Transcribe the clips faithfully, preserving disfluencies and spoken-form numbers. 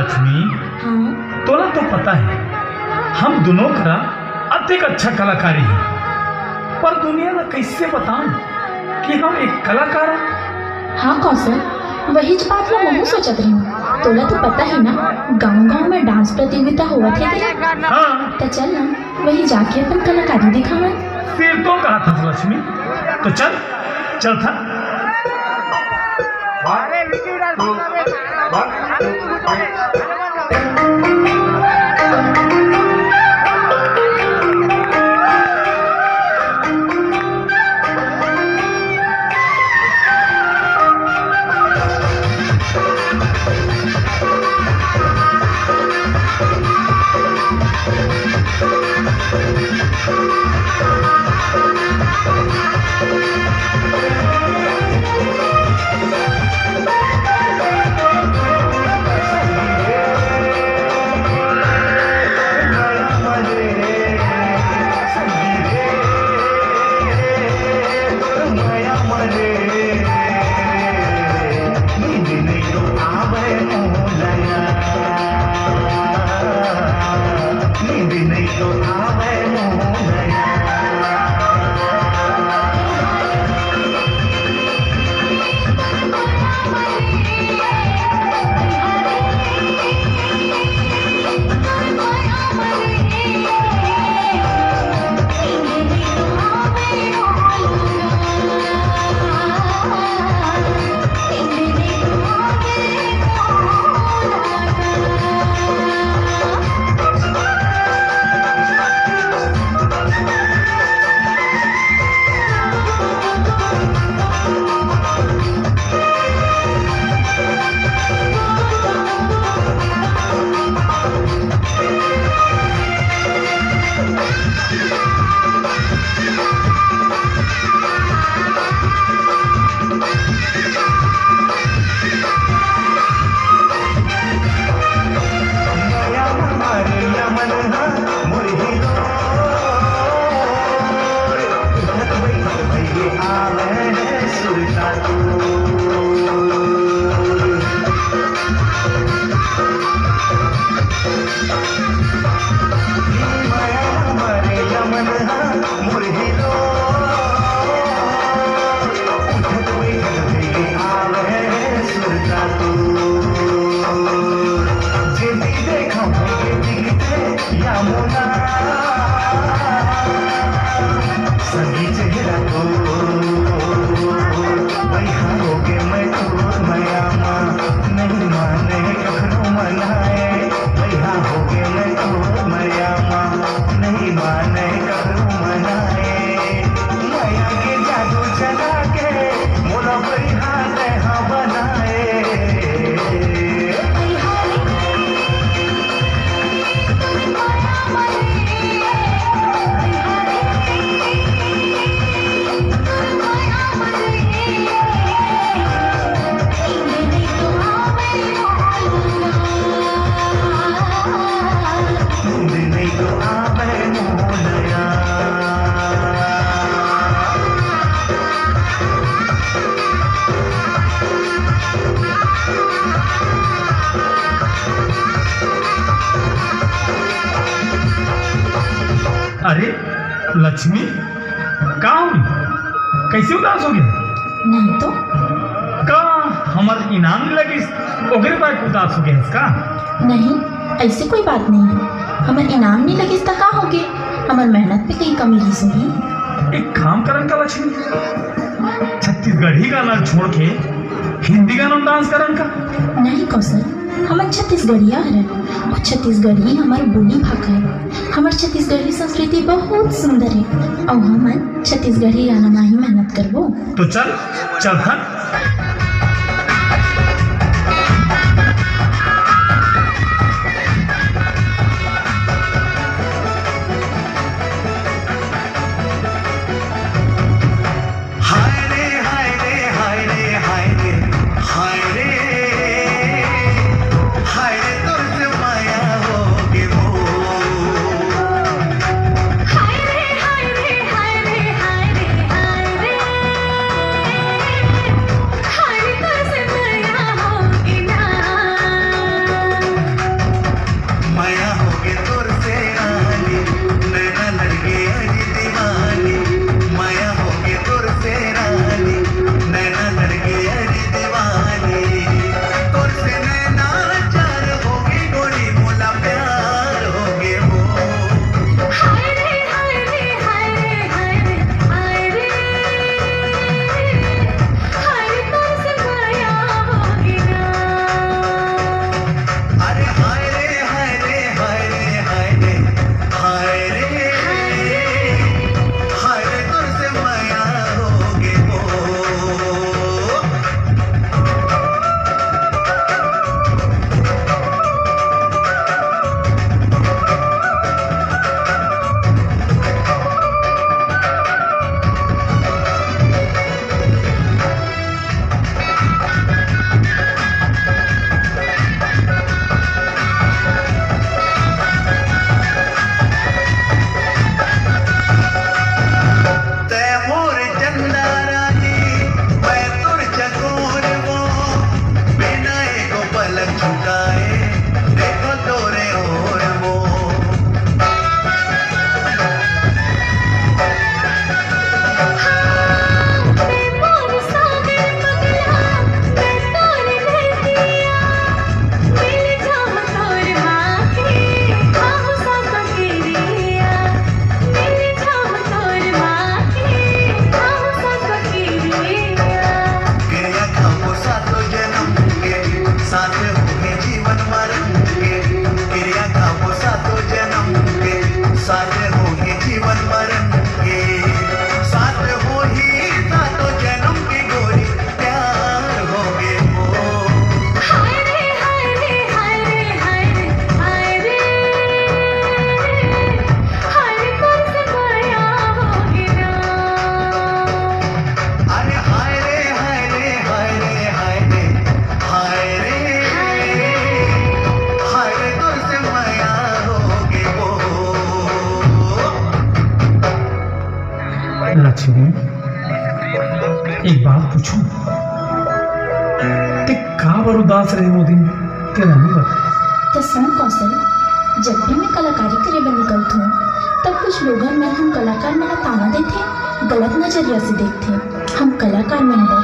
लक्ष्मी, हाँ? तोला तो पता है, हम दोनों करा अतेक अच्छा कलाकारी है, पर दुनिया ला कैसे बताऊं कि हम एक कलाकार हैं? हाँ कौशल, वही बात ला महूं सोचत रही। तोला तो पता है ना, गांव-गांव में डांस प्रतियोगिता होवत है तेरा। हाँ। त चल ना, वही जाके अपन कलाकारी दिखावन। फिर तो कहा था लक्ष्मी, तो चल, चल था। अरे लक्ष्मी, का हो गई? कैसे उदास हो गई? नहीं तो। का हमर इनाम नहीं लगिस, ओकरे बर उदास हो गई हस का? नहीं, ऐसे कोई बात नहीं है। हमर इनाम नहीं लगिस त का हो गई? हमर मेहनत में कहीं कमी रहिस होही। एक काम करन का लक्ष्मी, छत्तीसगढ़ी गाना छोड़ के हिंदी गाना में डांस करन का? नहीं कौशल, हमन छत्तीसगढ़िया हरन, अउ छत्तीसगढ़ी हमर बोली भाखा हे। हमर छत्तीसगढ़ी संस्कृति बहुत सुंदर हे, अउ हमन छत्तीसगढ़ी गाना मा ही मेहनत करबो। तो चल, चल हन। छू। ते काबर उदास रहे वो दिन, तेला नहीं बता। कसम कौशल, जब भी मैं कलाकारी करे बर निकलथूं, तब कुछ लोगन मन हम कलाकार मन ला ताना देथे, गलत नजरिया से देखथे। हम कलाकार मन बर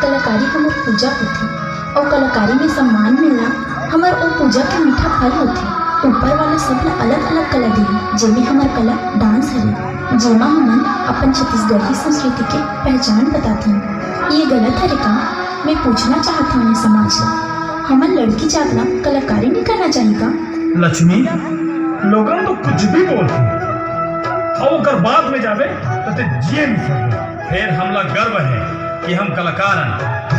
कलाकारी हमर पूजा होथे, अउ कलाकारी में सम्मान मिलना हमर ओ पूजा के मीठा फल होथे। ऊपर वाला सबला अलग-अलग कला दे, जेमे हमर कला डांस हरे, जेमा हमन अपन छत्तीसगढ़ी संस्कृति के पहचान बताथन। ये गलत हरे का? मैं पूछना चाहत हूँ ये समाज ला, हमन लड़की जात ला कलाकारी नहीं करना चाहिए का? लक्ष्मी, लोगन तो कुछ भी बोलथे, अउ ओकर बाद में जाबे तो ते जिए नहीं सकबे। फेर हमला गर्व है कि हम कलाकार हन,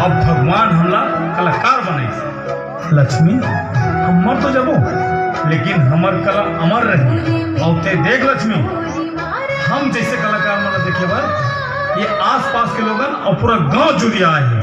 अब भगवान हमला कलाकार बनाइस। लक्ष्मी, हम मर तो जाबो, लेकिन हमर कला अमर रही। अउ ते देख लक्ष्मी, हम जैसे कलाकार मन ला देखे बर ये आसपास के लोगन अउ पूरा गांव जुरिया आए हे।